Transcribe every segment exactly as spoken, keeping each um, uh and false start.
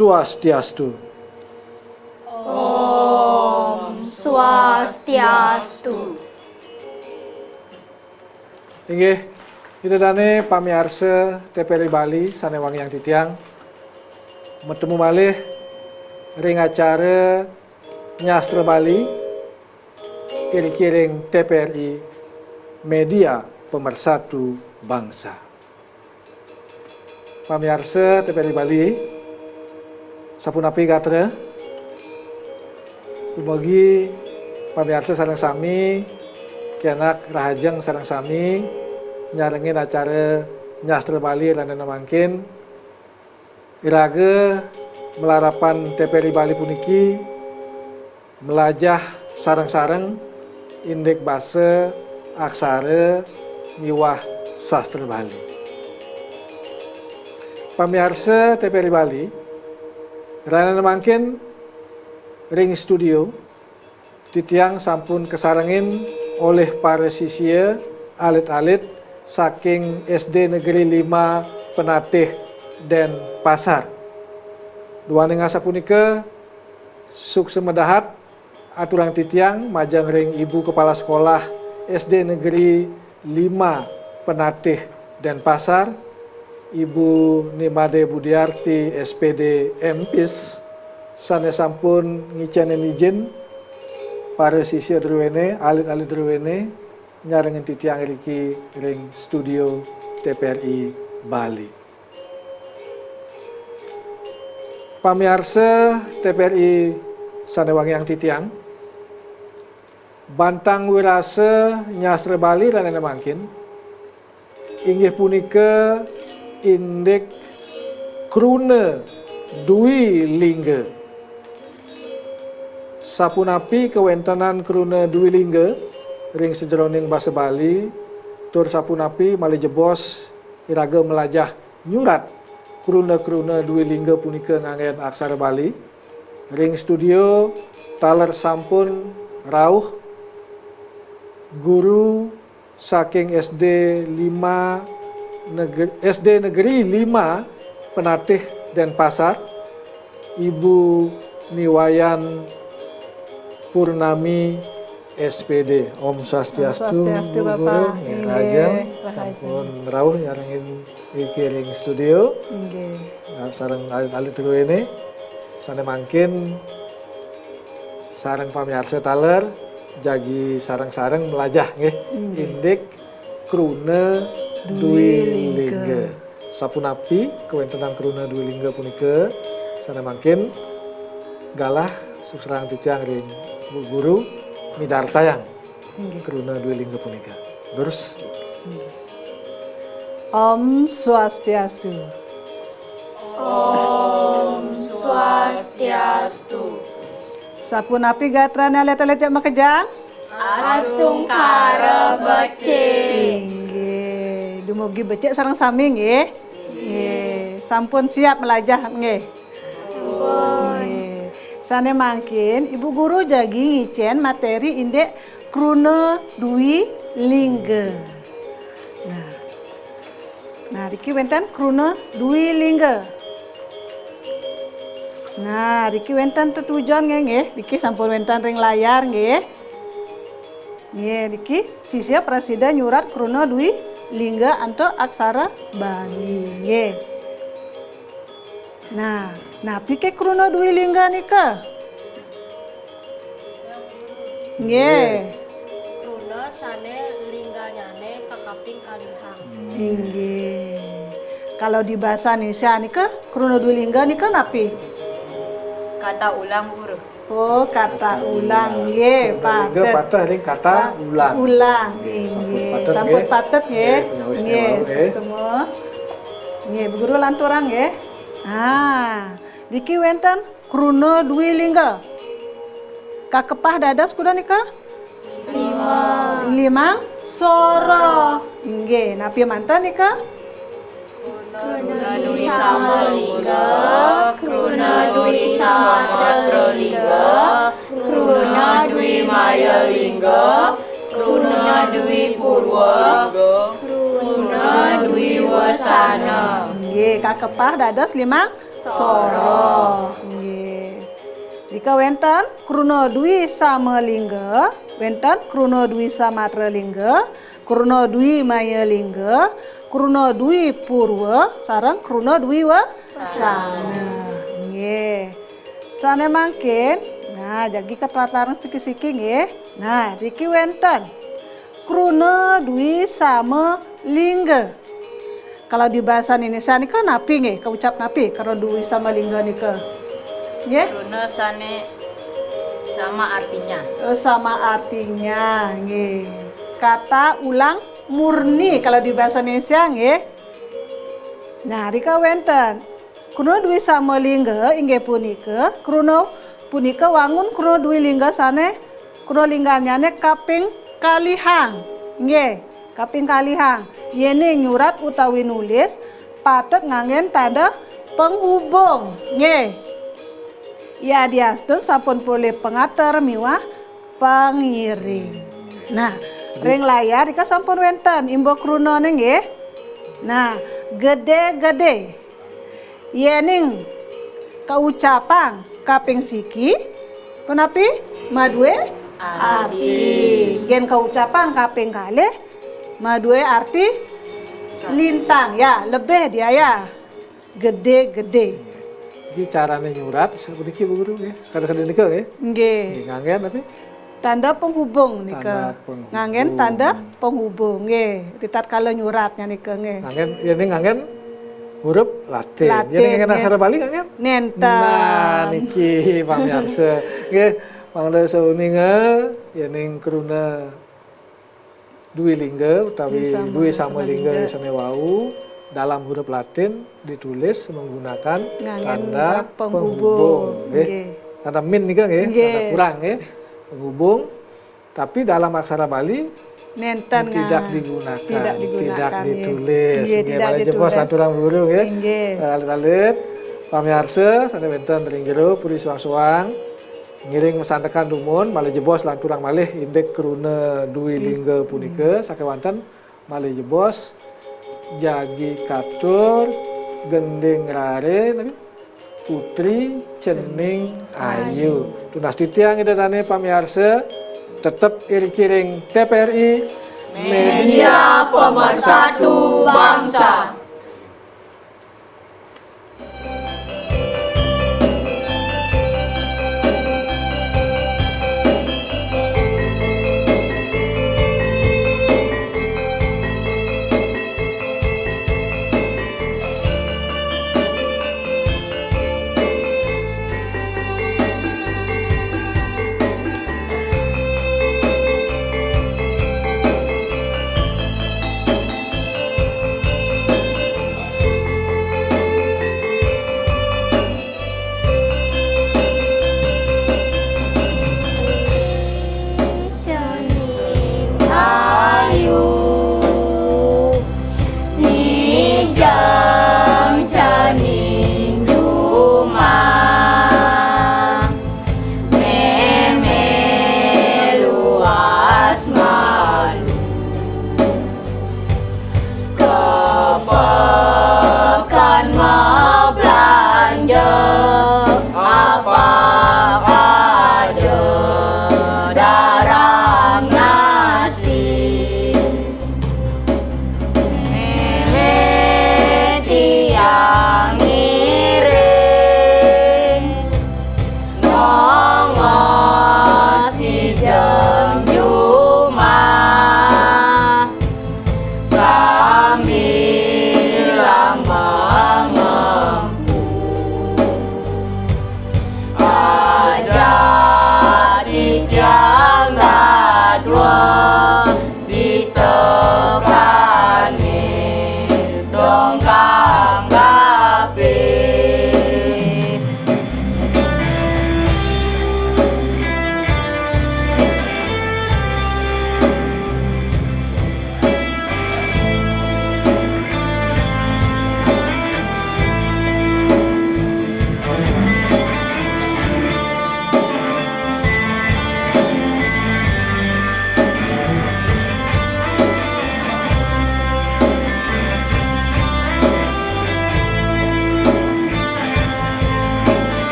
Swastiastu. Om Swastiastu. Inggih, Ida dané pamiarsa T V R I Bali sané wangiang titiang. Matemu malih ring acara Nyastra Bali iriki ring T V R I Media Pemersatu Bangsa. Pamiarsa T V R I Bali, sapunapi gatra? Dumugi pamiarsa sareng sami, kénak rahajeng sareng sami nyarengin acara Nyastra Bali rahinané mangkin. Iraga malarapan T V R I Bali puniki malajah sareng-sareng indik basa, aksara miwah sastra Bali. Pamiarsa T V R I Bali, rahinané mangkin ring studio titiang sampun kasarengin olih para sisia alit-alit saking S D Negeri lima Penatih Denpasar. Duaning asapunika, suksma dahat aturang titiang majeng ring Ibu Kepala Sekolah S D Negeri lima Penatih Denpasar, Ibu Ni Made Budiarti S P D M Pis, sané sampun ngicénin ijin para sisia druéné, alit-alit druéné, nyarengin titiang iriki ring studio T V R I Bali. Pamiarsa T V R I sané wangiang titiang, bantang wirasa Nyastra Bali rahinané mangkin inggih punika indik kruna dwi lingga. Sapunapi kawéntenan kruna dwi lingga ring sajeroning basa Bali, tur sapunapi malih jebos iraga malajah nyurat kruna-kruna dwi lingga punika nganggén aksara Bali? Ring studio taler sampun rauh guru saking S D lima Negeri, S D Negeri lima Penatih Denpasar, Ibu Ni Wayan Purnami S P D. Om Swastiastu, Om Swastiastu, Bu Bapak. Guru. Nggih, Inggih, rahajeng, rahajeng. Sampun rauh nyarengin iriki ring studio. Inggih. Nah, sareng alit-alit druéné, sané mangkin sareng pamiarsa taler jagi sareng-sareng malajah nggih, Inggih. Indik kruna Dwi dwi lingga. Lingga. Sapunapi kawéntenan kruna dwi lingga punika, sané mangkin galah suksrahang titiang ring Bu Guru midartayang Inggih. Kruna dwi lingga punika. Durus. Om Swastiastu. Om Swastiastu. Sapunapi gatrané alit-alit jak makejang? Astungkara becik. Inggih. Dumugi becik sareng sami nggih. Nggih. Sampun siap malajah nggih. Nggih. Sané mangkin Ibu Guru jagi ngicén materi indik kruna dwi lingga. Nah. Nah, riki wénten kruna dwi lingga. Nah, riki wénten tetujon nggih, nggih. Riki sampun wénten ring layar nggih. Nggih, riki sisia prasida nyurat kruna dwi lingga antuk aksara Bali nggih. Nah, napi ké kruna dwi lingga nika? Nggih. Kruna sané lingganyané kakaping kalihang. Inggih. Kalau di basa Indonesia nika kruna dwi lingga nika napi? Kata ulang, Guru. Oh, kata ulang nggih, Lingga patut. patut ring kata ulang. Ulang, Nggih, sampun inggih. patut, Sampun nggih. patut nggih. Nggih, panyawis Nggih, nggih. semua. Nggih, Bu Guru lanturang nggih. Ah, niki wénten kruna dwi lingga. Kakepah dados kuda nika? Limang. Limang soroh. Nggih, napi manten nika? Kruna dwi sama lingga, kruna dwi samatra lingga, kruna dwi maya lingga, kruna dwi purwa, kruna dwi wasana. Nggih, kakepah dados limang Soroh. Nggih. Nika wenten kruna dwi sama lingga, wenten kruna dwi samatra lingga, kruna dwi maya lingga, kruna dwi purwa, sareng kruna dwi wasana. Nggih. Sane mangkin, nah, jagi ketrataran siki-siki nggih. Nah, riki wenten kruna dwi sama lingga. Kalau di bahasa Indonesia nika napi nggih, kaucap napi kruna dwi sama lingga nika? Nggih? Kruna sane sama artinya. Eh, sama artinya, nggih. Kata ulang murni kalau di bahasa Indonesia nggih. Nah, rika wenten. Kruna dwi sama lingga inggih punika, kruna punika wangun kruna dwi lingga sane kruna linggannyane kaping kalihang. Nggih, kaping kalihang. Yene nyurat utawi nulis patut nganggen tanda penghubung. Nggih. Yadiastun sampun polih pangater miwah pangiring. Nah, ring layar ika sampun wenten imba krunane nggih. Nah, gede-gede. Yening kaucapang kaping siki, punapi? Madue arti. Arti. Yen kaucapang kaping kalih, madue arti lintang. Ya, lebih dia ya. Gede-gede. Iki carane nyurat seperti Bu Guru nggih. Sekali-kali nika nggih. Nggih. Nggih, nganggen tapi tanda penghubung nika. Tanda penghubung. Nganggen tanda penghubung nggih. Ritatkala nyuratnya nika nggih. Nganggen, ya ini nganggen huruf Latin. Latin, ya ini nganggen nggih. Aksara Bali nganggen? Nenten. Nah, niki pamirsa. Nggih, mangda sauninga yening kruna dwi lingga utawi dwi sama, dwi sama lingga, lingga sane wau dalam huruf Latin ditulis menggunakan nganggen tanda penghubung. Penghubung, nggih. Nggih. Tanda min nika nggih, nggih. Tanda kurang nggih. Penghubung. Tapi dalam aksara Bali nenten tidak digunakan, tidak digunakan, tidak nggih. Ditulis. Nggih, nggih, tidak ditulis. Malih jebos lanturang Bu Guru nggih. Nggih. Eh, alit-alit pamirsa sane wenten ring jero puri soang-soang. Ngiring masandekan dumun, malih jebos lanturang malih indik kruna dwi lingga punika, sakewanten malih jebos jagi katur gending rare, napi? Putri cening ayu. Tunas titiang ida dane pamirsa, tetep iriki ring T P R I Media Pemersatu Bangsa.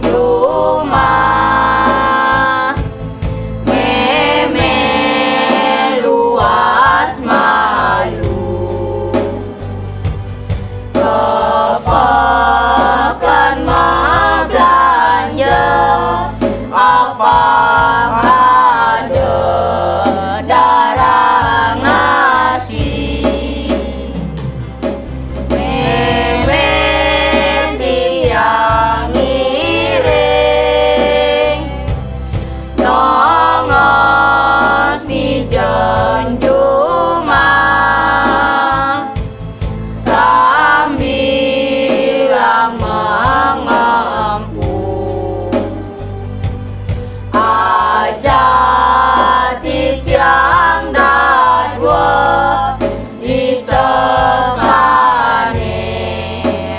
Jumah, mémé luas malu. Ka peken mabelanja, apang ada darang nasi. Mémé tiang ngiring, nongos di jumah, sambilang mangempung. Aja titiang dadua, ditekani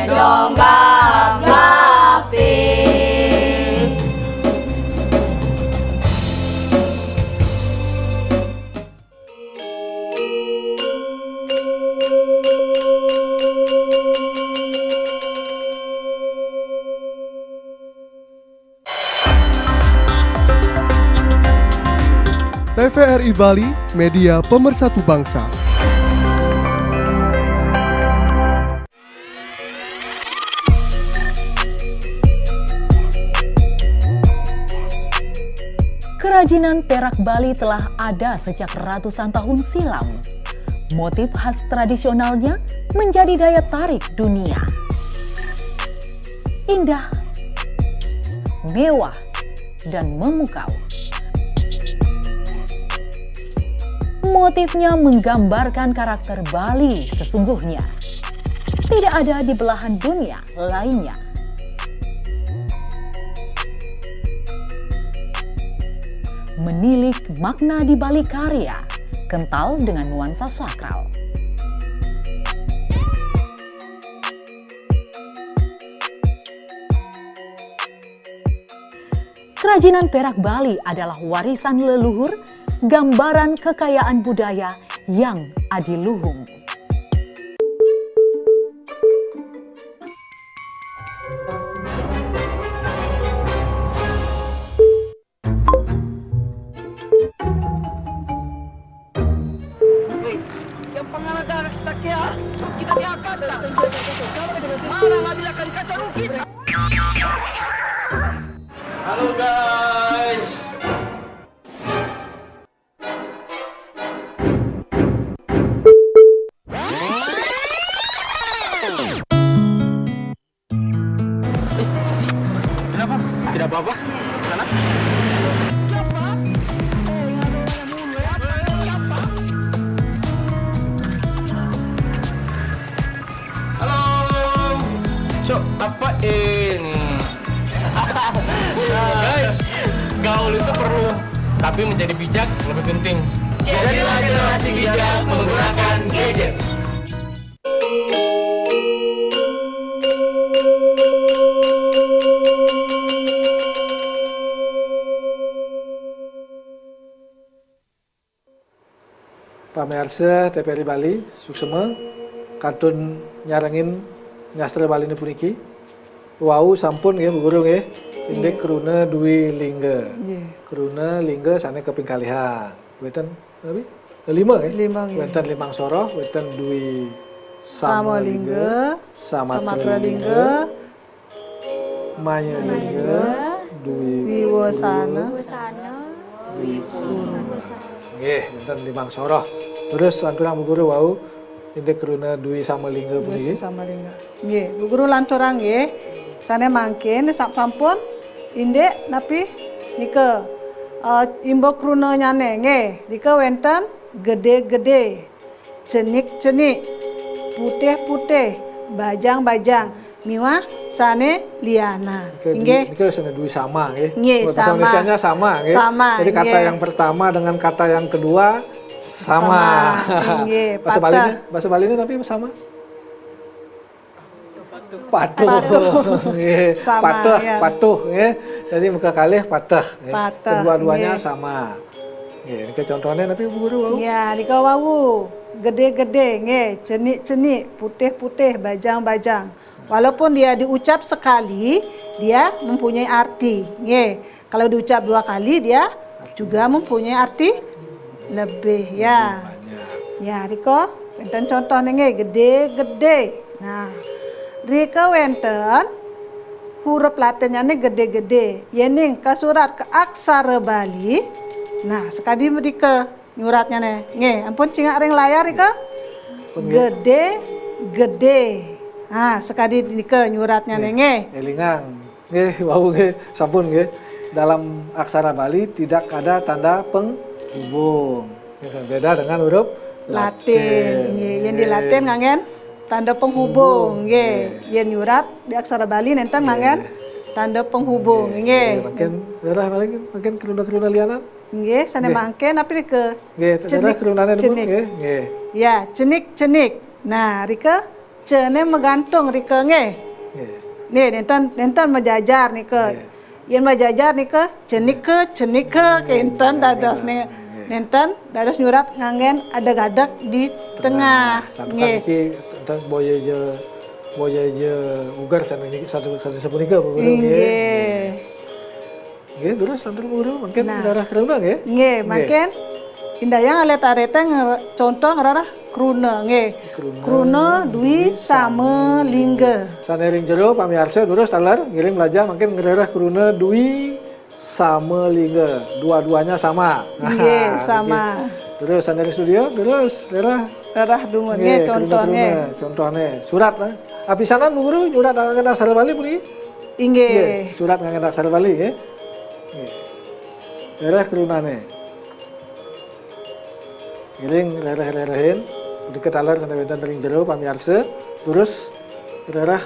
dong gapgapi. T V R I Bali, media pemersatu bangsa. Kerajinan perak Bali telah ada sejak ratusan tahun silam. Motif khas tradisionalnya menjadi daya tarik dunia. Indah, mewah, dan memukau. Motifnya menggambarkan karakter Bali sesungguhnya. Tidak ada di belahan dunia lainnya. Menilik makna di balik karya, kental dengan nuansa sakral. Kerajinan perak Bali adalah warisan leluhur, gambaran kekayaan budaya yang adiluhung. Yang pengalah darah kita kia, kita dia kaca. Mana ngambil akan kaca rukit? Halo guys. Kenapa? Tidak apa-apa. Sana. Halo. Cok, apa ini? Guys, gaul itu perlu, tapi menjadi bijak lebih penting. Jadilah generasi bijak menggunakan gadget. Pamiarsa T V R I Bali, suksma kantun nyarengin nyastra Baliné puniki. Wau sampun nggih Bu Guru nggih. Indik kruna dwi lingga. Kruna lingga sané kaping kalihang. Wénten napi? Lima nggih. Lima nggih. Wénten limang soroh, wénten dwi sama lingga, samatra lingga, maya lingga, dwi wiwasana, dwi wiwasana. Nggih, wénten limang soroh. Terus lanturang Bu Guru wau indik kruna dwi sama lingga puniki. Dwi sama lingga. Nggih, Bu Guru lanturang nggih. Sané mangkin sasampun indik napi nika, eh, imba krunanyané nggih. Nika wénten gedé-gedé, cenik-cenik, putih-putih, bajang-bajang, miwah sané lianan. Nggih. Nika sané dwi sama nggih. Nggih, bahasa sama. Indonesianya sama nggih. Sama, nggih. Jadi kata yang pertama dengan kata yang kedua sama. Sama, nggih. Bahasa Bali, bahasa Bali ini napi sama? Patuh. Patuh. Nggih. Sama, patuh, ya. Patuh, nggih. Jadi muka kalih patuh, nggih. Patuh, kedua-duanya nggih. Sama. Nggih, nika contohnya napi Bu Guru wau? Ya, nika wau. Gedé-gedé, nggih, cenik-cenik, putih-putih, bajang-bajang. Walaupun dia diucap sekali, dia mempunyai arti. Nggih. Kalau diucap dua kali, dia juga mempunyai arti lebih, ya. Ya, rika wénten contohné nggih, gedé-gedé. Nah, rika wénten huruf Latinnya nih gedé-gedé. Yéning kasurat ke aksara Bali, nah, sakadi mrika nyuratnya nih. Nggih, ampun cingak ring layar rika. Gedé-gedé. Nah, sakadi nika nyuratnya nih, nggih. Élingang. Nggih, wau nggih, sampun nggih. Dalam aksara Bali tidak ada tanda penghubung. Ya, beda dengan huruf Latin, Latin. Nggih. Yén di Latin nganggén tanda penghubung, nggih. Yén nyurat di aksara Bali nénten nganggén tanda penghubung, nggih. Mangkin rereh malih, mangkin kruna-kruna lianan. Nggih, sané mangkin napi nika? Nggih, rereh krunané nggih. Nggih. Ya, cenik-cenik. Nah, rika cené magantung rika nggih. Nggih. Nih, nénten nénten majajar nika. Nggih. Yén majajar nika, cenika, cenika, kénten dados nih. Nggih. Nénten dados nyurat nganggén adeg-adeg di tengah. Santukan niki énten boya ja, boya ja uger santukan sapunika, Bu Guru, nggih. Nggih. Nggih, terus santukan Bu Guru, mangkin rereh kruna nggih. Nggih, mangkin indayang alit-alité nger-, contoh ngrereh kruna nggih. Kruna dwi sama lingga. Sané ring jero pamiarsa durus taler ngiring belajar mangkin ngrereh kruna dwi sama lingga. Dua-duanya sama. Nggih, sama. Terus sané ring studio durus rereh. Rereh dumun nggih, kruna-kruna, contohné. Contohné. Surat lah. Apisanan Bu Guru nyurat nganggén aksara Bali puniki? Inggih. Nggih, surat nganggén aksara Bali nggih. Nggih. Rereh krunané. Ngiring rereh-rerehin, diketaler sané wénten ring jero pamiarsa, terus rereh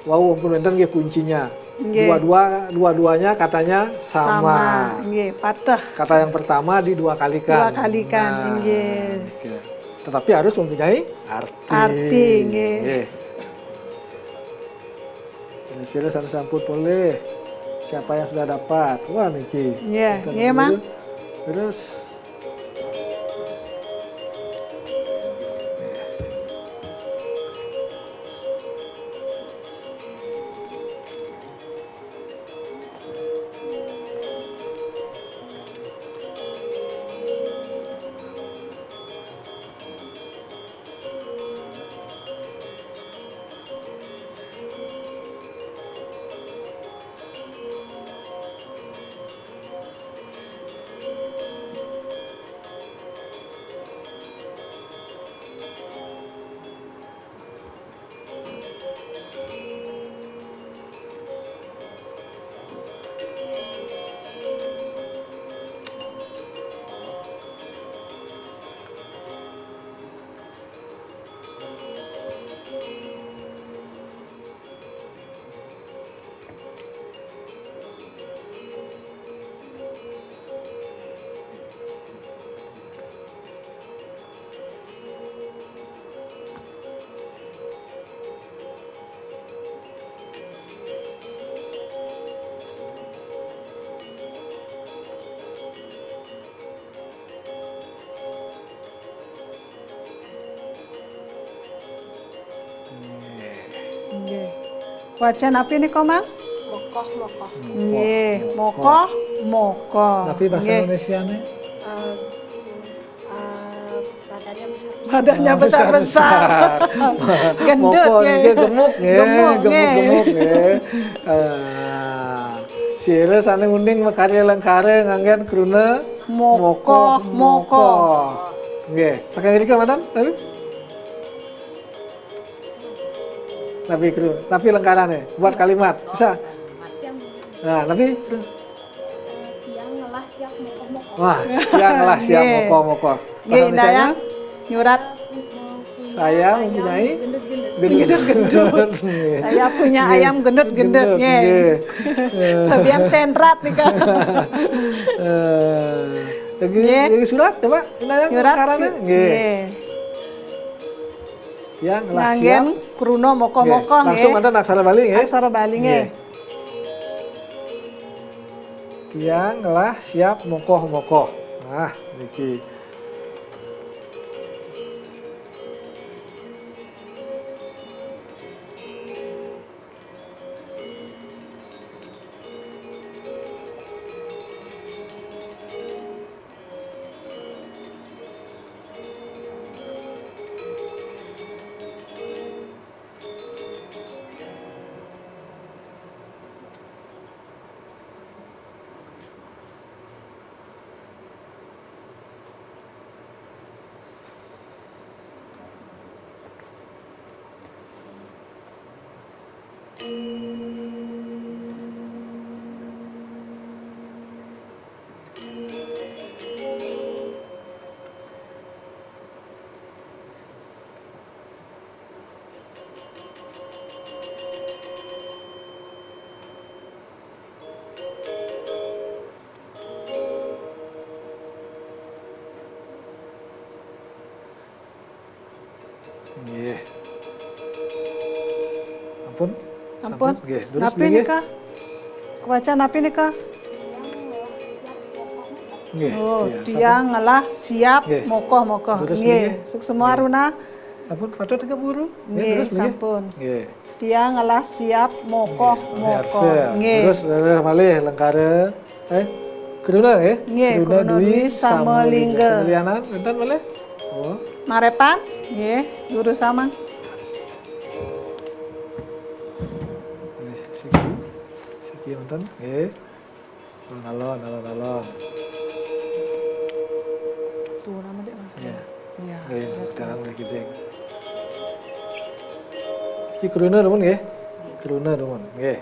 wau ampun wénten nggih kuncinya. Nggih. Dua-dua, dua-duanya katanya sama. Sama, nggih, pateh. Kata yang pertama didua kalikan. Dua kalikan, nggih. Oke. Tetapi harus mempunyai arti. Arti, nggih. Nggih. Ya, sira sampun polih. Siapa yang sudah dapat? Wah, niki. Nggih, nggih, Mang. Terus Nggih. Wacan napi nika, Mang? Mokoh, mokoh. Nggih, mokoh, mokoh. Tapi bahasa Indonesia nih? Eh, eh, badannya besar. Badannya besar-besar. Gendut, mokoh nggih. Nggih, gemuk nggih. Gemuk, gemuk, gemuk nggih. Eh, sira sané uning makarya lengkara nganggén kruna mokoh, mokoh. Nggih, saking ngrika manten, tapi? Tapi kru, tapi lengkarané buat kalimat. Bisa? Nah, tapi kru. Tiang ngelah siap mokoh-mokoh. Wah, tiang ngelah siap mokoh-mokoh. Nggih, indayang nyurat. Saya mempunyai gendut-gendut. Gendut-gendut. Saya punya ayam gendut-gendut, nggih. Nggih. Lebihan sentrat nih, Kak. Eh, lagi, lagi surat, coba, indayang nyurat. Nggih. Tiang ngelah siap. Nganggén kruna mokoh-mokoh nggih. Langsung manten aksara Bali nggih. Aksara Bali nggih. Tiang ngelah siap mokoh-mokoh. Nah, niki. Pun? Ampun. Sampun? Nggih, terus napi nggih? Nika? Kebaca napi nika? Nggih, oh, tiang, tiang sampun. Ngelah siap nggih. Mokoh-mokoh. Terus nggih. Nggih. Suksma, Runa. Sampun patut ke guru? Nggih, nggih, terus nggih. Sampun. Nggih. Tiang ngelah siap mokoh-mokoh. Nggih, nggih. Terus, eh, malih lengkara. Eh, kruna nggih? Nggih, kruna dwi sama lingga. Sama lingga. Sami lianan, enten malih? Oh. Marepan? Nggih, guru sama. Malih siki. Siki wonten, nggih. Alon-alon, alon-alon. Tuh, nama dia maksudnya? Iya. Iya. Nggih, jangan mulai gitu. Iki kruna dumun nggih? Kruna dumun, nggih.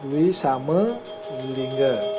Dwi sama lingga.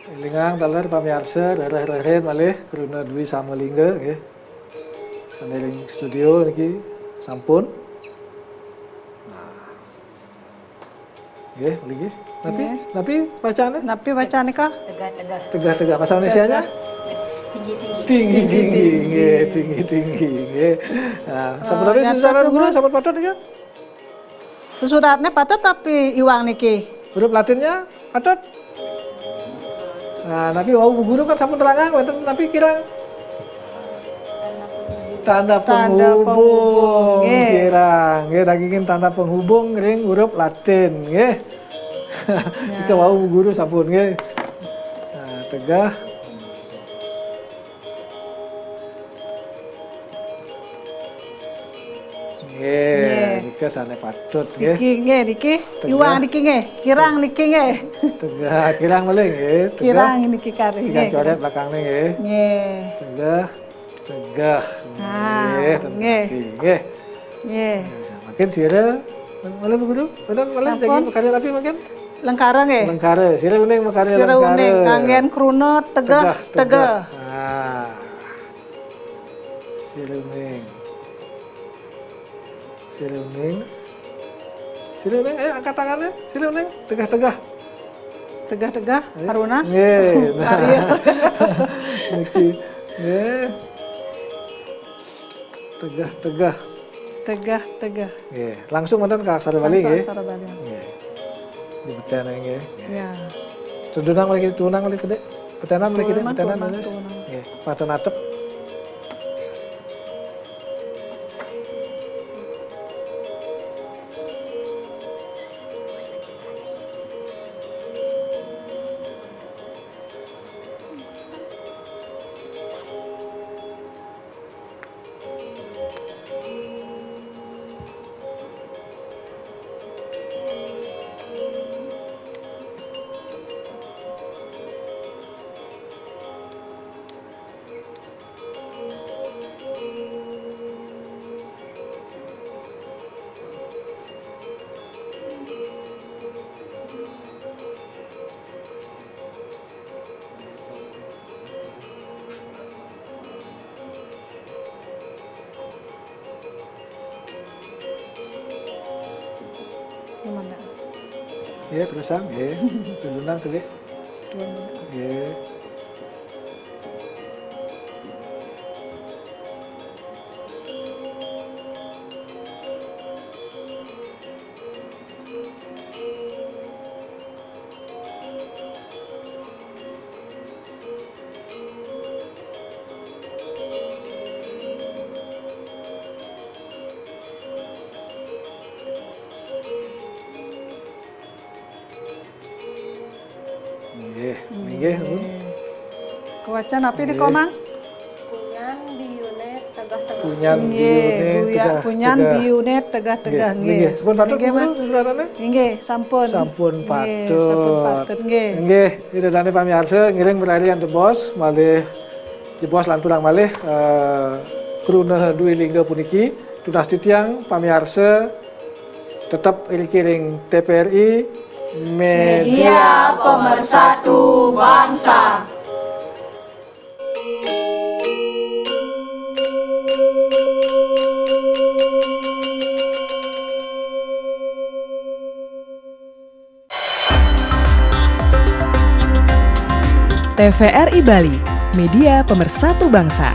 Élingang taler pamiarsa, rereh-rereh malih kruna dwi sama lingga nggih. Sané ring studio niki sampun. Nah. Nggih, nggih. Napi? Nggih. Napi bacané? Napi bacané ka? Tegah-tegah. Tegah-tegah. Bahasa Indonesianya? Tinggi-tinggi. Tinggi-tinggi. Tinggi-tinggi. Nggih, tinggi-tinggi. Nggih. Nah, oh, sampun napi sesudah guru, sampun patut nggih? Sesudahané patut tapi iwang niki. Huruf Latinnya patut. Nah, napi wau Bu Guru kan sampun nerangang wénten napi kirang? Tanda penghubung. Tanda penghubung, nggih. Kirang. Nggih, dagingin tanda penghubung ring huruf Latin, nggih. Ya. Nika wau Bu Guru sampun, nggih. Nah, tegah. Nggih, nggih. Nika sané patut, nggih. Niki, nggih, niki. Tegah. Iwang niki, nggih. Kirang niki, nggih. Tegah, kirang malih, nggih. Tegah. Kirang niki kari, nggih. Tiga coret belakangnya, nggih. Nggih. Tegah, tegah. Ah, nggih, nggih. Tenapi, nggih. Nggih. Nggih, makin sira, malih Bu Guru, malih, malih sampun. Daging makarya napi makin? Lengkara, nggih. Lengkara, sira uning makarya lengkara. Sira uning, nganggén kruna tegah, tegah, tegah. Tegah. Ah. Sira uning. Sira uning. Sira uning, ayo angkat tangannya. Sira uning, tegah-tegah. Tegah-tegah, ayo. Aruna. Nggih. Nah. Arya. Niki. Nggih. Tegah-tegah. Tegah-tegah. Nggih, langsung manten ka aksara Bali nggih. Langsung aksara Bali. Nggih. Di beten nggih. Nggih. Ya. Tunang lagi, tunang lagi gedé. Betenan lagi gedé, turunan, betenan turunan, turunan. Nggih, paten atep. Gimana? Ya, terusang, ya. Turunan kali. Turunan. Ya. Nggih, nggih, Bu. Nggih. Maca napi di Komang? Punyan biune tegah-tegah. Punyan biune tegah-tegah. Punyan biune tegah-tegah, nggih. Nggih. Pun patut, nggih, Bu Guru, sebenarnya? Nggih, sampun. Sampun patut. Nggih, sampun patut, nggih. Nggih, ida dane pamiarsa, ngiring berari antuk bos, malih jebos lanturang malih, eh, kruna dwi lingga puniki. Tunas titiang pamiarsa tetep iriki ring T V R I, media pemersatu bangsa. T V R I Bali, media pemersatu bangsa.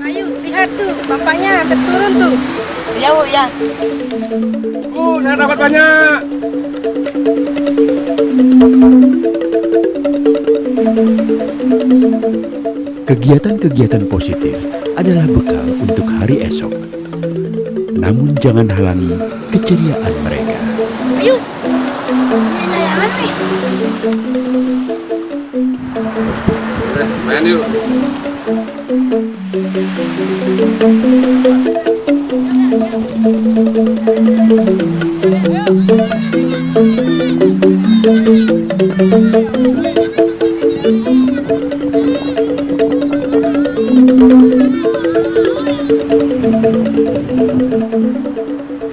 Ayo, lihat tuh, bapaknya hampir turun tuh. Iya, Bu, ya. Bu, jangan dapat banyak. Kegiatan-kegiatan positif adalah bekal untuk hari esok. Namun jangan halangi keceriaan mereka. Ayo, ini layangan nih. Udah, main yuk.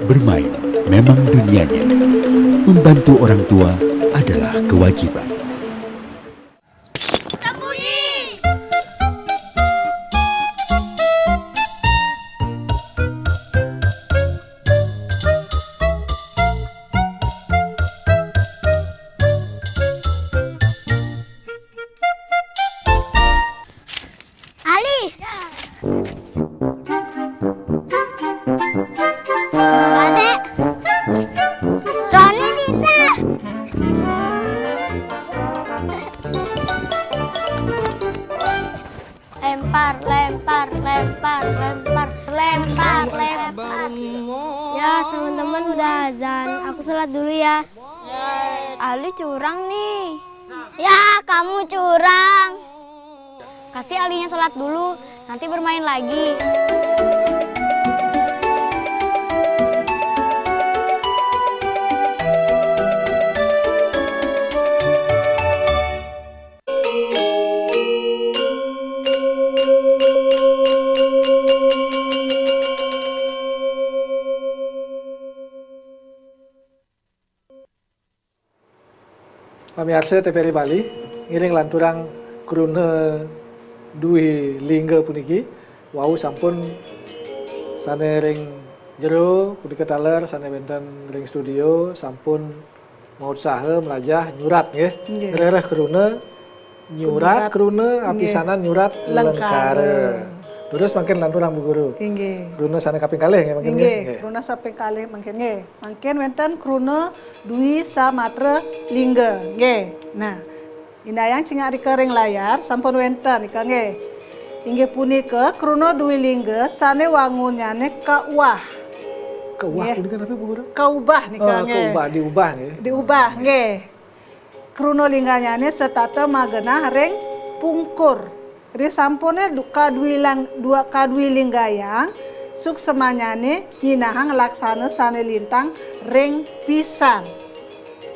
Bermain memang dunianya. Membantu orang tua adalah kewajiban. Sembunyi! Ali. Ade. Roni Dita. Lempar, lempar, lempar, lempar, lempar, lempar. Ya, teman-teman, udah azan. Aku sholat dulu ya. Ali curang nih. Ya, kamu curang. Kasih Alinya sholat dulu, nanti bermain lagi. Pamiarsa T V R I Bali, ngiring lanturang kruna dwi lingga puniki, wau sampun sane ring jero punika taler, sane wenten ring studio sampun mautsaha mlajah nyurat, nggih. Nggih. Rereh kruna nyurat, nyurat, kruna, nggih, apisanan nyurat lengkara. Lengkara. Terus mangkin lanturang, Bu Guru. Inggih. Kruna sane kaping kalih, nggih, mangkin, nggih. Inggih, kruna sane kaping kalih mangkin, nggih. Mangkin wenten kruna dwi samatra lingga, nggih. Nah, indayang cingak rika ring layar, sampun wenten nika, nggih. Inggih punika kruna dwi lingga sane wangunnyane kauwah. Kauwah, nggih, punika napi, Bu Guru? Kaubah nika, oh, nggih. Kaubah, diubah, nggih. Diubah, nggih. Kruna lingganyane setata magenah ring pungkur. Risampune du-, kadwilang-, dua kadwi linggayang, suksemanyane nyinahang laksana sane lintang ring pisan.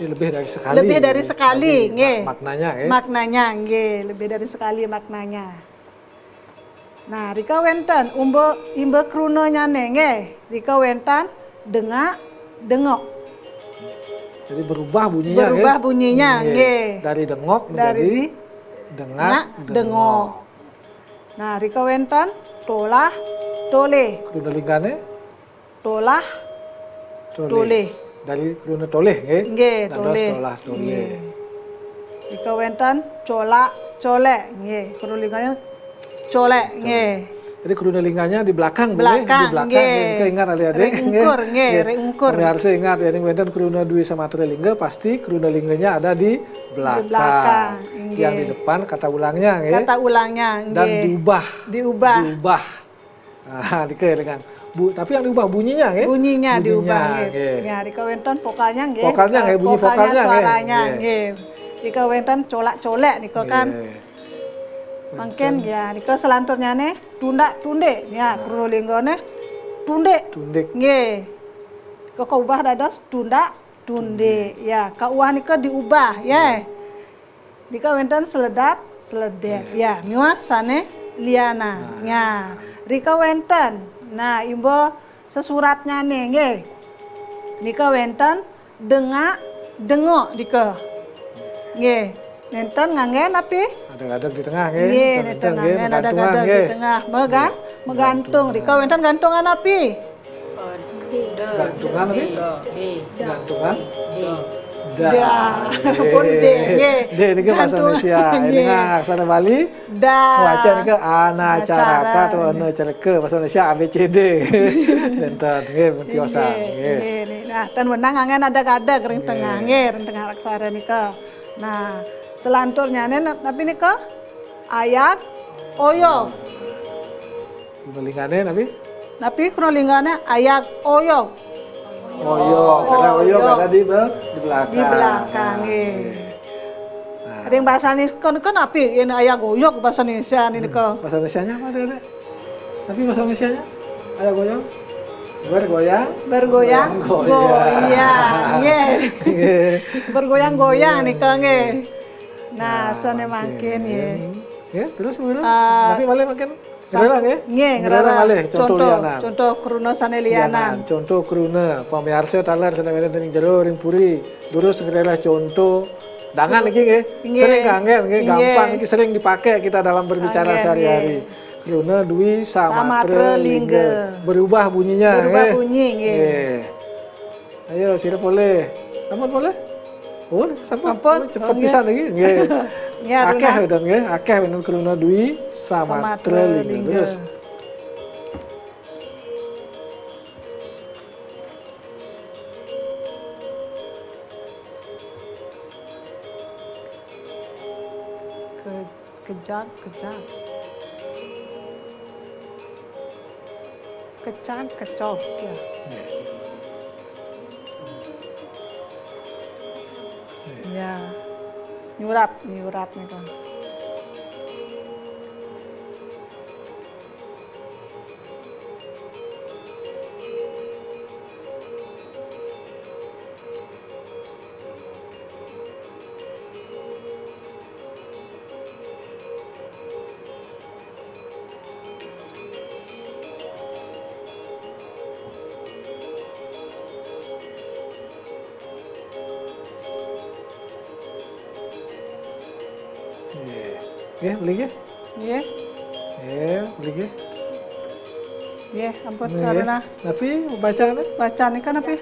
Ini lebih dari sekali. Lebih dari sekali, nggih. Mak-, maknanya, nggih. Maknanya, nggih. Lebih dari sekali maknanya. Nah, rika wenten umba, imba krunanyane, nggih. Rika wenten dengak, dengok. Jadi berubah bunyinya, nggih. Berubah bunyinya, nggih. Dari dengok menjadi dengak, dengok. Nah, rika wenten tolah, tolih. Kruna linggane? Tolah, tolih. Tolih. Dari kruna tolih, nggih? Nggih, dados tolih. Tolah, tolih. Nggih. Rika wenten colak, colek, nggih. Kruna linggane colek, tolih, nggih. Jadi kruna lingganya di belakang, Bu, nggih? Belakang, nggih. Di belakang, nggih. Nika ingat, adik-adik, nggih. Ring ungkur, nggih, ring ungkur. Pemirsa ingat ya, ning wenten kruna dwi samatra lingga, pasti kruna lingganya ada di belakang. Di belakang, nggih. Yang di depan kata ulangnya, nggih. Kata ulangnya, nggih. Dan diubah. Diubah. Diubah. Ah, nika elingang. Bu, tapi yang diubah bunyinya, nggih? Bunyinya diubah, nggih. Ya, rika wénten vokalnya, nggih. Vokalnya, nggih, bunyi vokalnya, nggih. Suaranya, nggih. Rika wénten colak-colek nika kan. Nggih. Mangkin, ya, rika selanturnyané tundak tundik. Ya, kruna linggane tundik. Tundik. Nggih. Rika kaubah dados tundak tundik. Ya, kauwah nika diubah, ya. Nika wénten sledap, sledét. Ya, miwah sané lianan. Nah, rika wénten. Nah, imba sesuratnyané, nggih. Nika wénten dengak, dengok nika. Nggih. Nénten nganggé napi? Adeg-adeg di tengah, nggih. Nggih, nénten nganggé adeg-adeg di tengah. Megan-, megantung. Rika wénten gantungan napi? Gantungan napi? Gantungan? Da. Da. Pun D, nggih. D niki bahasa Indonesia. Nggih. Dengan aksara Bali. Da. Waca nika anacaraka atau anacaraka, bahasa Indonesia A B C D. Nénten nggih, pun tiosan. Nggih, nggih. Nah, ten wenang anggén adeg-adeg ring tengah, nggih, ring tengah aksara nika. Nah, selanturnyané napi nika? Ayag, oyog. Kruna linggané napi? Napi kruna linggané ayag, oyog? Oyog, karena oyog ada di bel-, di belakang. Di belakang, nggih. Nah. Ada yang bahasa Indonesia kan, kan napi? Ini ayag, oyog bahasa Indonesia nika. Bahasa Indonesianya apa ada, ada? Tapi bahasa Indonesianya? Ayag, oyog? Bergoyang? Bergoyang, goyang. Goyang. Nggih. Nggih. Bergoyang-goyang nika, nggih. Nah, sané mangkin, nggih. Ya, terus, Bu Guru? Ah, tapi malih mangkin ngrereh, nggih? Nggih, ngrereh. Ngrereh malih, contoh lianan. Contoh kruna sané lianan. Lianan, contoh kruna, pamiarsa taler sané wénten ring jero, ring puri. Durus ngrereh contoh. Dangan niki, nggih. Nggih. Sering kanggén, nggih, gampang niki, sering dipakai kita dalam berbicara sehari-hari. Nggih. Kruna dwi samatra lingga. Samatra lingga. Berubah bunyinya, nggih. Berubah bunyi, nggih. Nggih. Ayo, sira polih. Sampun polih? Oh, sampun. Sampun. Oh, cepet pisan iki. Nggih. Nggih, akéh wénten, nggih. Akéh wénten kruna dwi samatra lingga. Samatra lingga. Terus. Ke-, kejag, kejag. Kecag, kecog, ya. Nggih. Ya. Nyurat, nyurat nika. Nggih. Nggih, mriki. Nggih. Nggih, mriki. Nggih, ampun, nggih. Karena napi bacane? Bacane kan napi?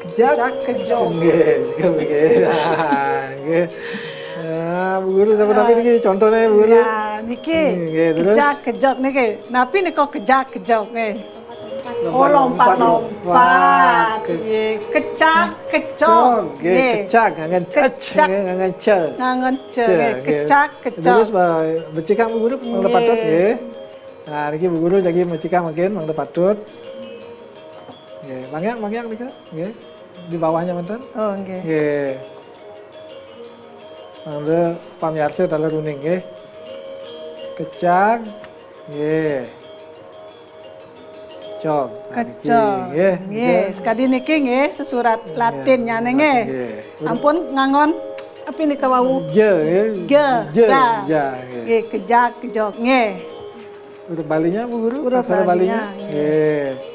Kejag. Kejag, kejog. Nggih, nggih, nggih. Ah, nggih. Ah, Bu Guru, sampun napi niki contone, Bu Guru? Ya, niki. Nggih, terus? Kejag, kejog niki. Napi nika kejag, kejog nggih? Oh, lompat-lompat. Lompat-lompat. Nggih. Kecag, kecog. Nggih, nggih. Kecag, ngangen cec, kecag. Nggih, ngangen ce. Ngangen ce, ce, nggih. Nggih. Kecag, kecog. Terus, becikang Bu Guru, mangda patut, nggih. Nah, niki Bu Guru jagi becikang mangkin, mangda patut. Nggih, manggiang, manggiang nika, nggih. Di bawahnya wonten. Oh, nggih. Nggih. Mangda pamiarsa taler uning, nggih. Kecag, nggih. Cog. Nah, niki, kecog. Nggih, nggih, nggih. Sakadi niki nggih, sesurat Latinnya nggih. Nggih. Ampun ngangon napi nika wau? Ja, nggih. Ja, ja, ja, nggih. Nggih, kejag, kejog, nggih. Huruf Balinya, Bu Guru? Huruf Balinya, nggih. Nggih.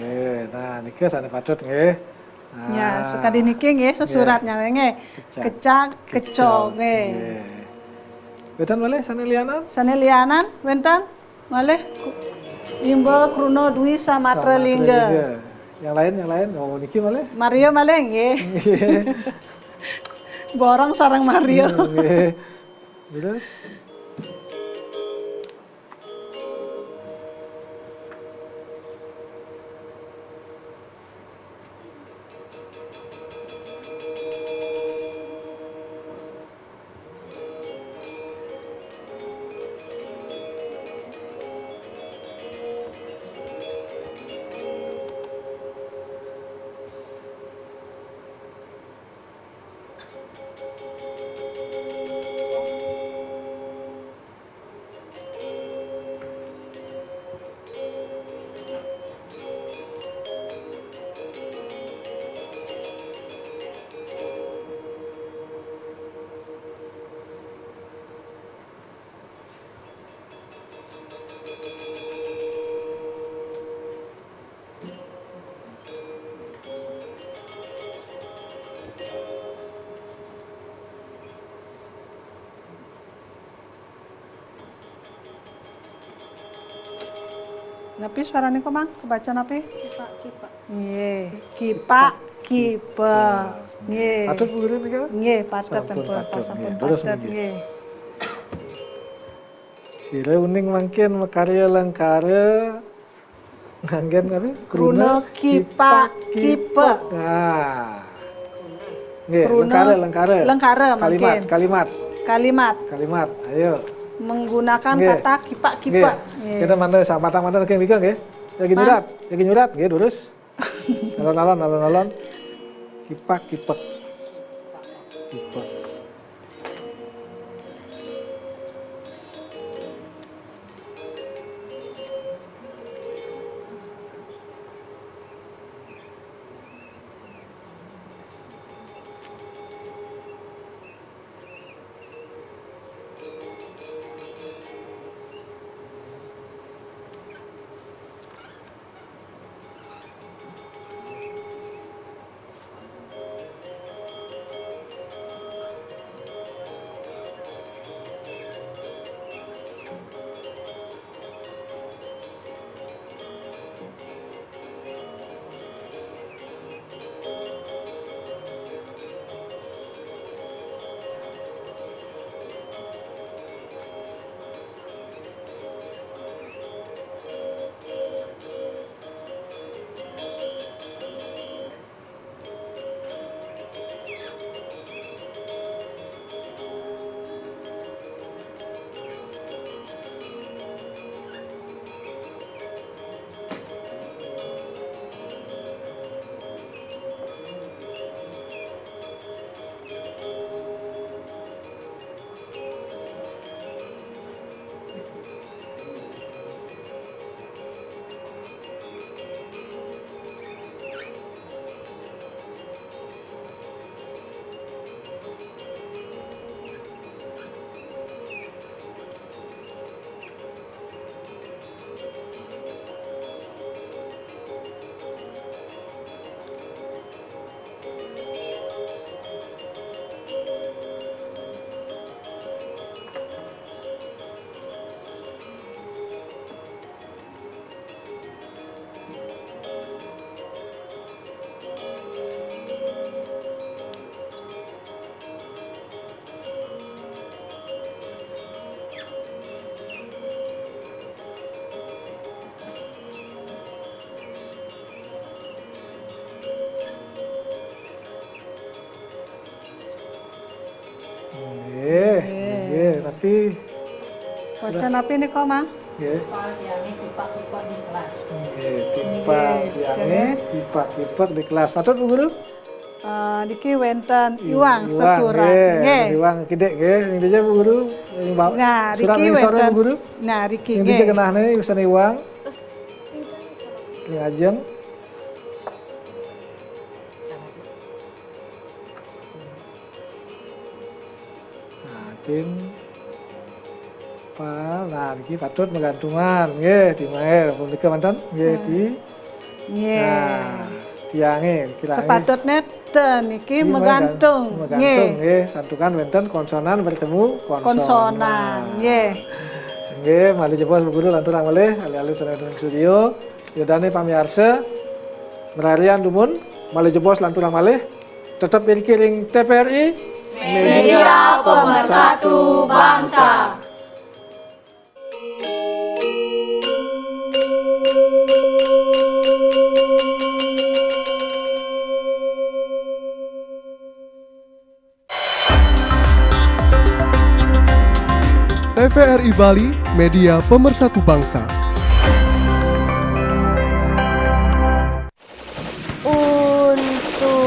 Nggih, nah, nika sane patut nggih. Ya, nah, sakadi niki nggih, sesuratnya nggih. Kecag, kecog nggih. Nggih. Wénten malih sane lianan? Sane lianan wénten malih ku-, imba kruna dwi samatra lingga. Samatra lingga. Yang lain, yang lain. Oh, niki malih. Mario malih nggih. Nggih. Borong sareng Mario. Nggih. Terus? Napi suarane kok, Mang? Kebaca napi? Kipak, kipak. Nggih, kipak, kipak. Nggih. Patut Bu Guru nika? Nggih, patut. Sampun ampun, patut, sampun nggih. Terus patut, nggih. Nggih. Sira uning mangkin makarya lengkara nganggen apa? Kruna kipak-kipek. Nah. Nggih, kruna lengkara, lengkara. Lengkara, kalimat, mangkin. Kalimat. Kalimat. Kalimat, ayo. Menggunakan nggih. Kata kipak-kipek. Nggih. Nggih. Kita mana sama-sama niki nggih. Lagi nyurat, lagi nyurat nggih, durus. Alon-alon, alon-alon. Kipak-kipek. Kipek. Nggih, nggih, tapi wacan napi nika, Mang? Nggih. Timpal tiange kipak-kipek di kelas. Nggih, timpal tiange kipak-kipek di kelas. Patut, Bu Guru? Eh, niki wenten iwang, iwang sesurat. Nggih, nggih. Iwang kidik nggih. Ning dija, Bu Guru? Ning ba-, nah, surat riki ning sore, wenten. Bu Guru? Nah, riki nggih. Ning dija genahne wisten iwang. Ning ajeng. Nah, tim. Pa, nah, niki patut magantungan, nggih, timae punika manten, nggih, hmm. Di. Nggih. Nah, tiange, niki langi. Sepatutne ten niki nggih, magantung, magantung, nggih. Nggih, santukan wenten konsonan bertemu konsonan. Konsonan, nggih. Nggih, malih jebos Bu Guru lanturang malih, alih-alih sanes ring studio. Yadane pamiarsa, Merarian dumun, malih jebos lanturang malih, tetep iriki ring T V R I, media pemersatu bangsa. T V R I Bali, media pemersatu bangsa. Untukmu,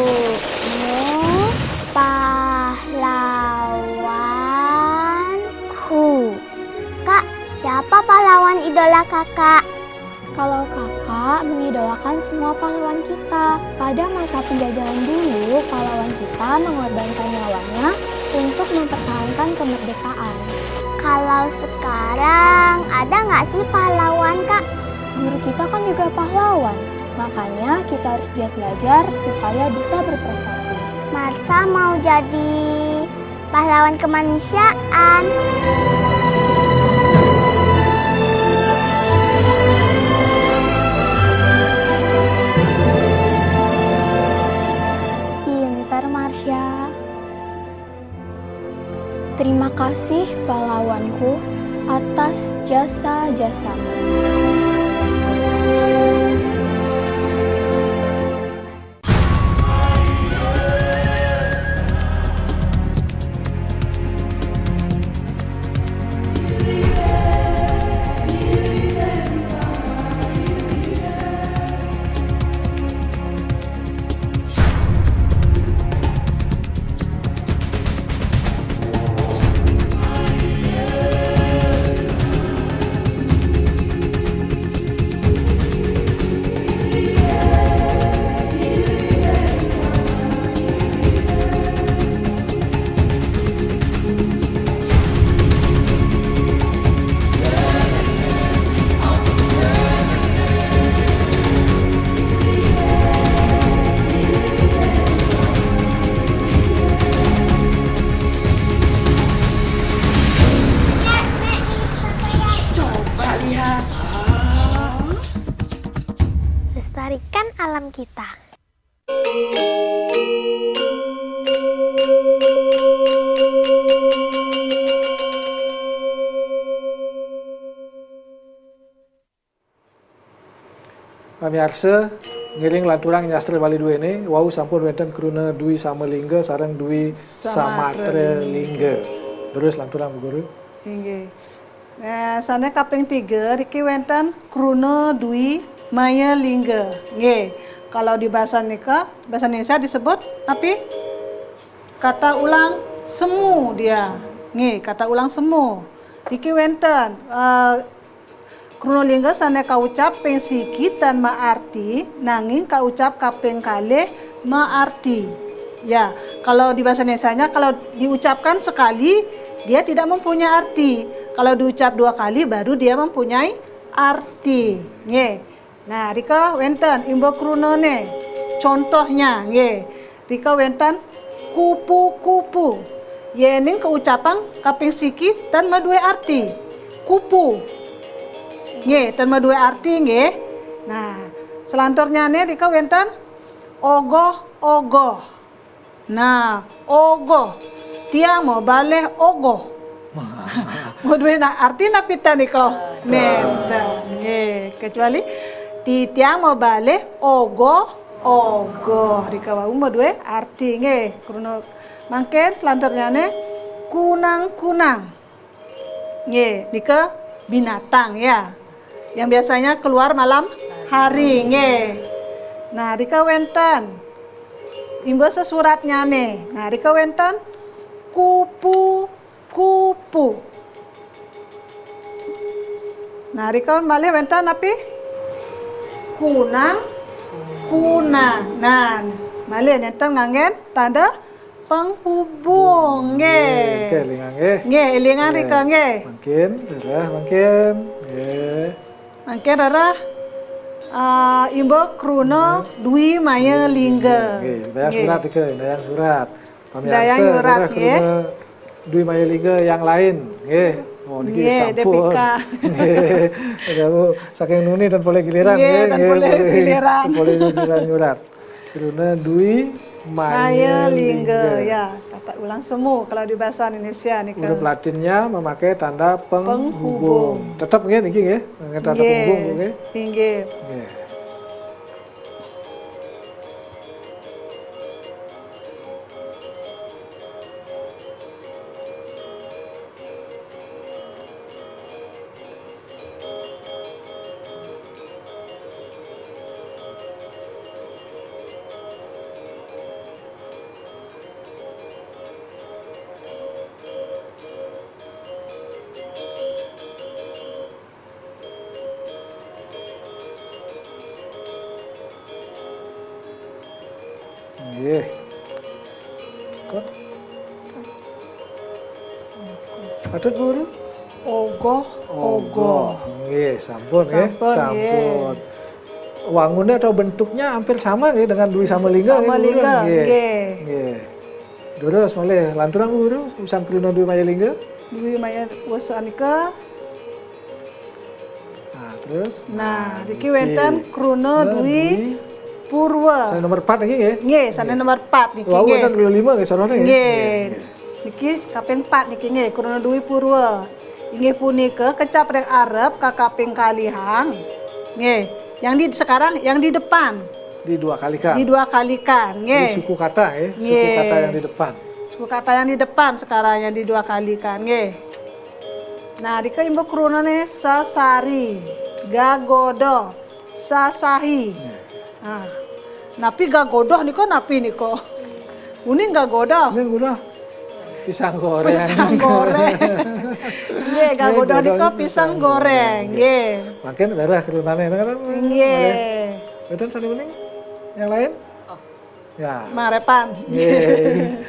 pahlawanku. Kak, siapa pahlawan idola Kakak? Kalau Kakak mengidolakan semua pahlawan kita. Pada masa penjajahan dulu, pahlawan kita mengorbankan nyawanya untuk mempertahankan kemerdekaan. Kalau sekarang, ada nggak sih pahlawan, Kak? Guru kita kan juga pahlawan, makanya kita harus giat belajar supaya bisa berprestasi. Marsha mau jadi pahlawan kemanusiaan. Pintar, Marsha. Terima kasih, pahlawanku, atas jasa-jasamu. Coba lihat. Lestarikan alam kita. Pamiarsa, ngiring lanturang nyastra Bali duene, wau sampun wenten kruna Dwi Samalingga sareng Dwi Samatra Lingga. Terus lanturang, Bu Guru. Inggih. Nah, sane kaping tiga, riki wenten kruna Dwi Maya Lingga. Nggih. Kalau di bahasa nika, bahasa Indonesia disebut api? Kata ulang semu dia. Nggih, kata ulang semu. Riki wenten, eh, kruna lingga sane kaucap ping siki tan maarti, nanging kaucap kaping kalih maarti. Ya, kalau di bahasa Indonesianya, kalau diucapkan sekali, dia tidak mempunyai arti. Kalau diucap dua kali, baru dia mempunyai arti. Nggih. Nah, rika wenten imba krunane. Contohnya, nggih. Rika wenten kupu-kupu. Yening kaucapan kaping siki tan madue arti. Kupu. Nggih, tan madue arti, nggih. Nah, selanturnyane rika wenten ogoh-ogoh. Nah, ogoh. Tiang mabalih ogoh. Madue na arti napi ta nika? Nenten. Nggih, kecuali titiang mabalih ogoh-ogoh. Rika wau madue arti nggih. Kruna mangkin selanturnyane kunang-kunang. Nggih, nika binatang ya. Yang biasanya keluar malam hari nggih. Nah, rika wenten imba sesuratnyane. Nah, rika wenten kupu-kupu. Nah, rika malih wenten napi? Kunang, kunang. Nah, malih nenten nganggen tanda penghubung nggih. Nggih, elingang nggih. Nggih, elingang rika nggih. Mangkin, rereh mangkin. Nggih. Mangkin rereh, ah, imba kruna Dwi Maya Lingga. Nggih, dayang surat rika, dayang surat. Pamirsa, dayang surat rereh nggih. Kruna Dwi Maya Lingga yang lain nggih. Oh, niki nggih, sampun. Dépika. Nggih. Saking nuni ten polih giliran, nggih, nggih, ten polih giliran. Ten polih giliran nyurat. Kruna dwi maya lingga, ya. Tata ulang semu kalau di bahasa Indonesia nika. Huruf Latinnya memakai tanda penghubung. Penghubung. Tetap nggih niki nggih, dengan tanda penghubung, nggih. Inggih. Nggih. Nggih. Kok? Patut, Bu Guru? Ogoh, ogoh. Nggih, sampun, nggih. Sampun, nggih. Sampun. Wangunnya atau bentuknya hampir sama, nggih, dengan dwi sama lingga, nggih, Bu Guru? Sama lingga, nggih. Nggih. Terus malih lanturang, Bu Guru, usan kruna dwi maya lingga? Dwi maya wesa nika. Nah, terus? Nah, niki wénten kruna dwi purwa. Sané nomor empat niki nggih? Nggih, sané nomor empat niki nggih. Wau wénten kruna lima nggih, saroné nggih. Nggih. Nggih, nggih. Niki kaping empat niki nggih, kruna dwi purwa. Inggih punika kecap ring arep ka kaping kalihang. Nggih, yang di sekarang yang di depan. Di dua kalikan. Di dua kalikan, nggih. Ini suku kata, ya. Suku kata yang di depan. Suku kata yang di depan sekarang yang di dua kalikan, nggih. Nah, rika imbah krunane sasari, gagodo, sasahi. Nah, napi gagodo nika, napi nika? Uning gagodo. Ini udah pisang goreng. Pisang goreng. Nggih, gagodo nika pisang goreng. Nggih. Mangkin bereh krunane, kan? Nggih. Mboten sane uning? Yang lain? Ya. Mang Repan. Nggih.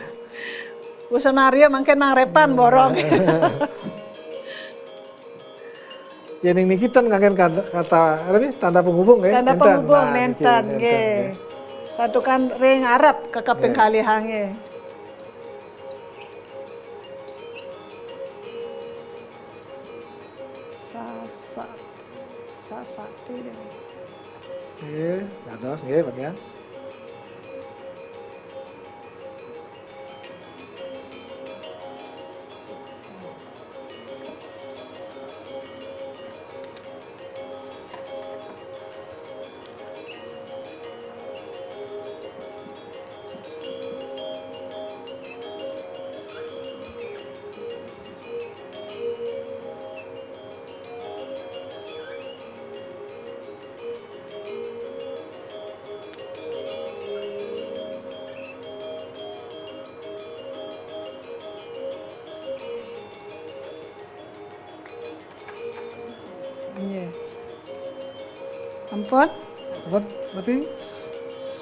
Usan Mario mangkin Mang Repan borong. Ya, ning niki ten nganggen kata, kata, apa nih, tanda penghubung, ya? Tanda penghubung, nah, niki nenten, nenten, nggih. Nggih. Santukan ring arep ka kaping kalihang, nggih. Sasa-, sasate. Nggih, dados, nggih, bagian. Nggih. Ampun? Ampun, mati?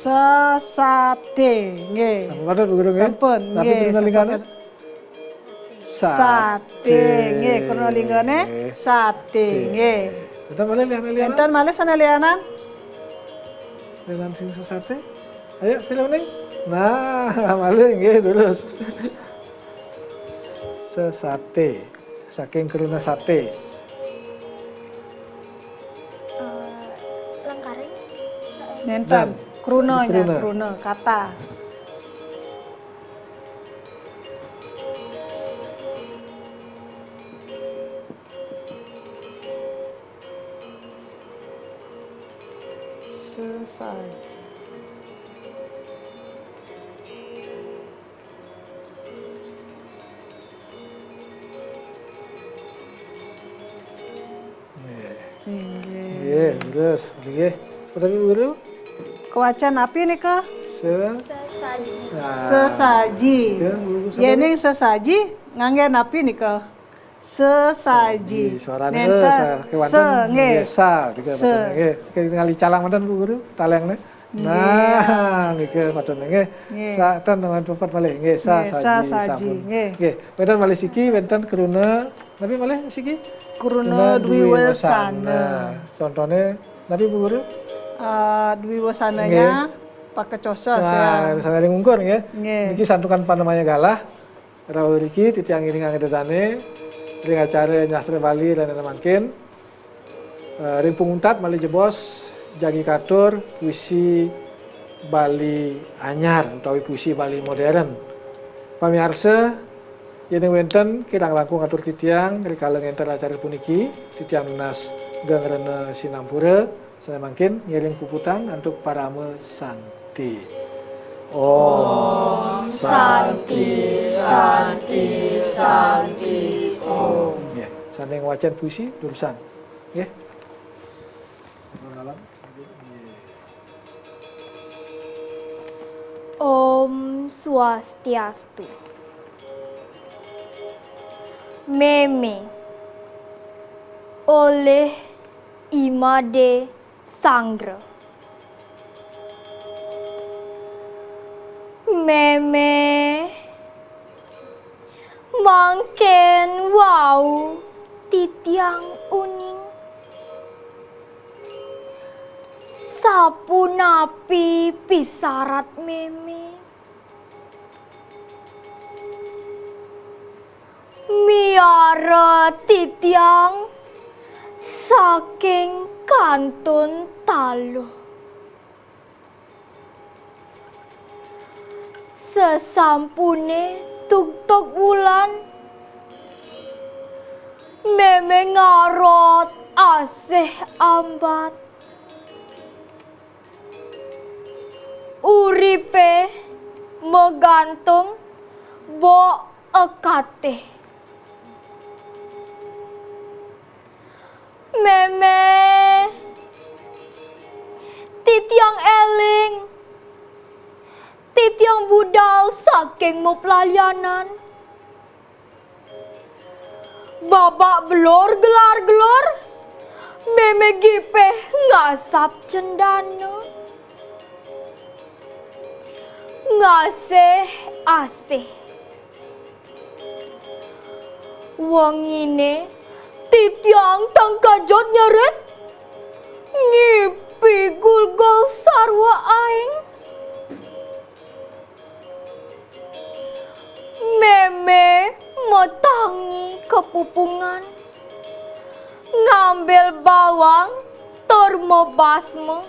Sesate, nggih. Sampun, Bu Guru, nggih? Sampun, nggih, sampun. Sate, nggih, kruna linggane sate, nggih. Enten malih lianan-lianan? Enten malih sane lianan? Lianan sing sesate? Ayo, sila uning. Nah, malih nggih, terus. Sesate. Saking kruna sate. Eh, lengkaring? Nenten. Krunanya, kruna. Kruna, kata. Sesaji. Nggih. Nggih. Nggih, terus, nggih. Seperti guru? Kewacen napi nika? Se- Sesaji. Nah. Sesaji. Nggih, guru, sampun. Yening sesaji ngangge napi nika? Sesaji. Suarane nenten, sa-, kewanten se, nggih. Nggih, sa, gitu, se. Betul, nggih. Oke, tinggal dicalang manten, Bu Guru, talengne. Nggih. Nah, nggih, betul, nggih. Nggih. Sa-, ten dengan pepet malih, nggih, sa-, nggih, saji, sasaji, sampun. Nggih. Nggih, wenten malih siki, wenten kruna, napi malih siki? Kruna, kruna dwi-, dwiwesana. Contone, napi, Bu Guru? Eh, dwiwesananya nggih. Pakecosos, nah, ya. Misalnya ring ungkur, nggih. Nggih. Niki santukan panemaya galah. Rauh riki titiang ngiringang ida dane, ring acara nyastra Bali ring dina mangkin. Eh, ring panguntat malih jebos jagi katur puisi Bali Anyar utawi puisi Bali modern. Pamiarsa, yén wénten kirang langkung atur titiang rikala ngénter acara puniki, titiang nunas geng rena sinampura, sané mangkin ngiring puputang antuk parama santi. Om Santi, Santi, Santi, Om. Ya, sané ngwacén puisi durusang. Nggih. Om Swastiastu. Mémé olih I Madé Sanggra. Mémé mangkén wau titiang uning. Sapunapi pisarat mémé? Miara titiang saking kantun taluh. Sasampuné tugtug wulan, mémé ngarot asih ambat. Uripé magantung bok akatih. Mémé, titiang éling, titiang budal saking maplalianan. Babak belur gelar-gelur, mémé gipih ngasap cendana. Ngasih asih. Wenginé titiang tangkajut nyerit, ngipi gulgul sarwa aing. Mémé matangi ka pupungan, ngambil bawang tur mabasma,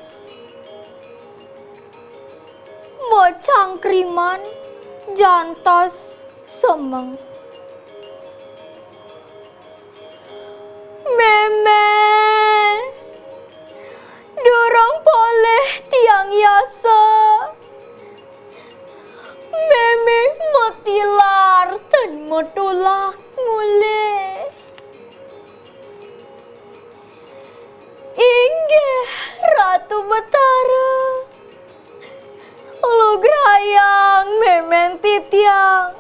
macangkriman jantos semeng. Mémé, durung polih tiang yasa. Mémé matilar tan matulak mulih. Inggih Ratu Betara, lugrayang mémén titiang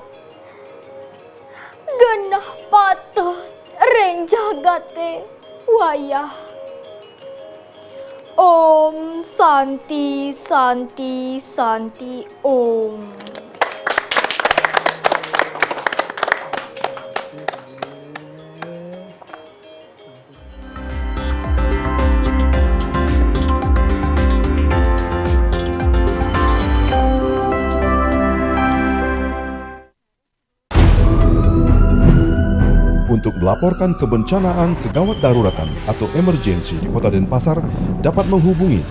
genah patut ring jagaté wayah. Om Santi, Santi, Santi, Om. Untuk melaporkan kebencanaan kegawat daruratan atau emergensi di Kota Denpasar dapat menghubungi